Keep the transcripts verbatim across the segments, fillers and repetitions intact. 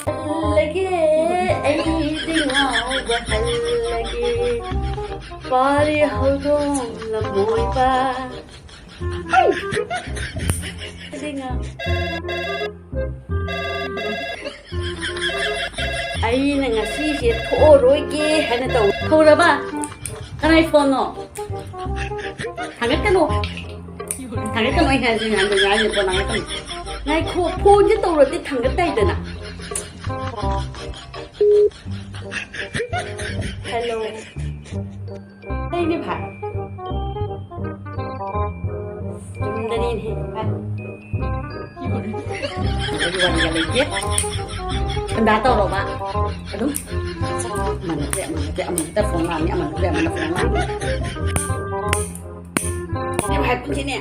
ꯍꯜꯂꯒꯦ, ꯑꯩꯗꯤ ꯉꯥꯎꯕ ꯍꯜꯂꯒꯦ꯫ ꯄꯥꯔꯤ ꯍꯧꯗꯣꯡ ꯂꯝꯕꯣꯏꯕ꯫ ꯑꯩꯗꯤ ꯉꯥꯎ-, ꯑꯩꯅ ꯉꯁꯤꯁꯦ ꯊꯣꯛꯑꯔꯣꯏꯒꯦ ꯍꯥꯏꯅ ꯇꯧ-, ꯊꯧꯔꯕ? ꯀꯅꯥꯏ ꯐꯣꯟꯅꯣ? ꯊꯥꯡꯒꯠꯀꯅꯨ꯫ ꯊꯥꯡꯒꯠꯀꯅꯨ, ꯑꯩ ꯍꯥꯏꯁꯦ ꯌꯥꯝꯅ ꯌꯥꯏꯅꯦꯀꯣ, ꯊꯥꯡꯒꯠꯀꯅꯨ꯫ ꯉꯥꯏꯈꯣ, ꯐꯣꯟꯁꯦ ꯇꯧꯔꯗꯤ ꯊꯥꯡꯒꯠꯇꯥꯏꯗꯅ꯫ ꯍꯜꯂꯣ꯫ ꯑꯩꯅꯦ ꯚꯥꯏ꯫ ꯆꯨꯝꯗꯅꯤꯅꯦ ꯚꯥꯏ꯫ ꯑꯗꯨꯒꯤ ꯋꯥꯔꯤꯒ ꯂꯩꯇꯦ꯫ ꯁꯟꯗꯥ ꯇꯧꯔꯣꯕ꯫ ꯑꯗꯨꯝ ꯑꯃꯅ ꯅꯠꯇꯦ, ꯑꯃꯅ ꯅꯠꯇꯦ, ꯑꯃꯅ ꯍꯦꯛꯇ ꯐꯣꯟ ꯂꯥꯛꯑꯅꯤ, ꯑꯃꯅ ꯅꯠꯇꯦ, ꯑꯃꯅ ꯐꯣꯟ ꯂꯥꯛꯑꯅꯤ꯫ ꯁꯤꯅꯦ ꯚꯥꯏ, ꯄꯨꯟꯁꯤꯅꯦ꯫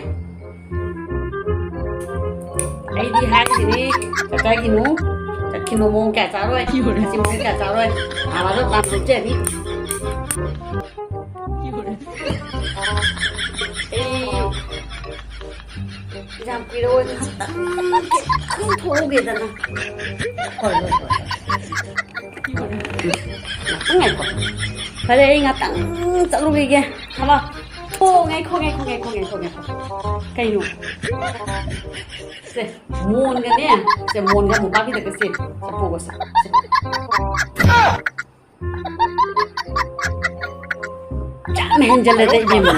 ꯑꯩꯗꯤ ꯍꯥꯏꯔꯤꯁꯤꯅꯤ, ꯆꯠꯆꯈꯤꯅꯨ, ꯆꯠꯈꯤꯅꯨ, ꯃꯑꯣꯡ ꯀꯌꯥ ꯆꯥꯔꯣꯏ, ꯉꯁꯤ ꯃꯑꯣꯡ ꯀꯌꯥ ꯆꯥꯔꯣꯏ, ꯑꯥ, ꯃꯗꯣ ꯇꯥꯟꯊꯣꯛꯆꯅꯤ꯫ ꯑꯩ ꯌꯥꯝ ꯀꯨꯏꯔꯣꯏ, ꯉꯥꯛꯇꯪ, ꯈꯤꯇꯪ ꯊꯣꯛꯎꯒꯦꯗꯅ꯫ ꯍꯣꯏ, ꯍꯣꯏ, ꯍꯣꯏ, ꯍꯣꯏ꯫ ꯉꯥꯛꯇꯪ ꯉꯥꯏꯈꯣ꯫ ꯐꯔꯦ, ꯑꯩ ꯉꯥꯛꯇꯪ ꯆꯠꯂꯨꯈꯤꯒꯦ꯫ ꯊꯝꯃꯣ꯫ ꯑꯣ, ꯉꯥꯏꯈꯣ, ꯉꯥꯏꯈꯣ, ꯉꯥꯏꯈꯣ, ꯉꯥꯏꯈꯣ, ꯉꯥꯏꯈꯣ꯫ ꯀꯩꯅꯣ? ꯁꯦ, ꯃꯣꯟꯒꯅꯦ꯫ ꯁꯦ, ꯃꯣꯟꯒ ꯃꯣꯝꯄꯥꯛꯐꯤꯗꯛꯀꯁꯦ꯫ ꯁꯦ, ꯄꯨꯒꯣ, ꯁꯦ, ꯁꯦ꯫ ꯌꯥꯝ ꯍꯦꯟꯖꯜꯂꯦꯗ, ꯏꯕꯦꯝꯃ꯫